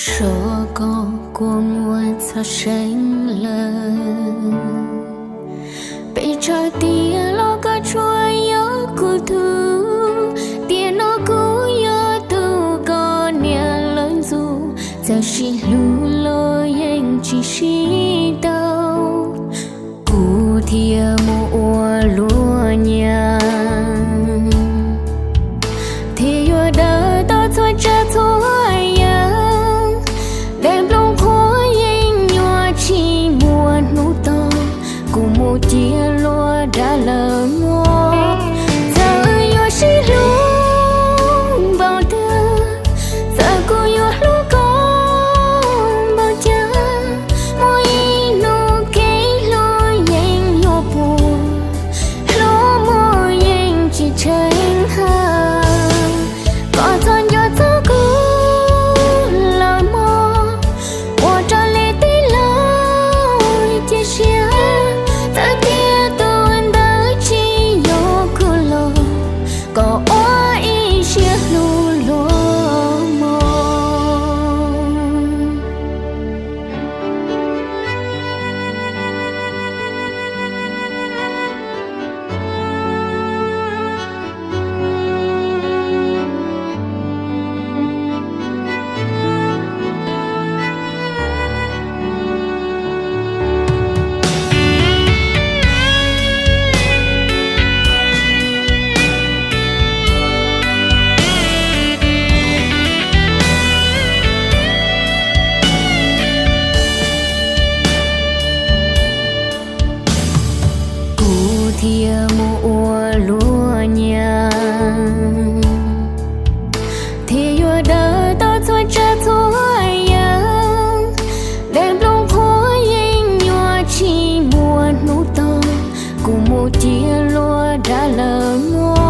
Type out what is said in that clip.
Tso koj kua muag txog seev lawm, pes tsawg tiam los koj tsuas yog kuv tug. Tiam no kuv yog tus koj niam lawv ntxub, txawm sib hlub los yeej tsis sib tau. Kuv thiaj mus ua luag nyiam, thiaj yuav daws tau txhua tsav txhua yam. Daim nplooj qhuav yeej nyuaj tsis muaj hnub to, kuv mus cia luag dab lawm muab. Txawm yuav sib hlub npaum twg, txawm kuv yuav hlub koj npaum cas, muaj ib hnub kev hlub yeej yuav puas, hlub muaj yeej tsis tsheej hawm. Koj txhob nco txog kuv lawm mog, ua rau leej tib lub cia siab. Txawm tias tus ntawd tsis yog kuv los, koj ua ib siab hlub luag mog. Kuv thiaj mus ua luag nyiam, thiaj yuav daws tau txhua tsav txhua yam. Daim nplooj qhuav yeej nyuaj tsis muaj hnub to, kuv mus cia luag dab lawm muab.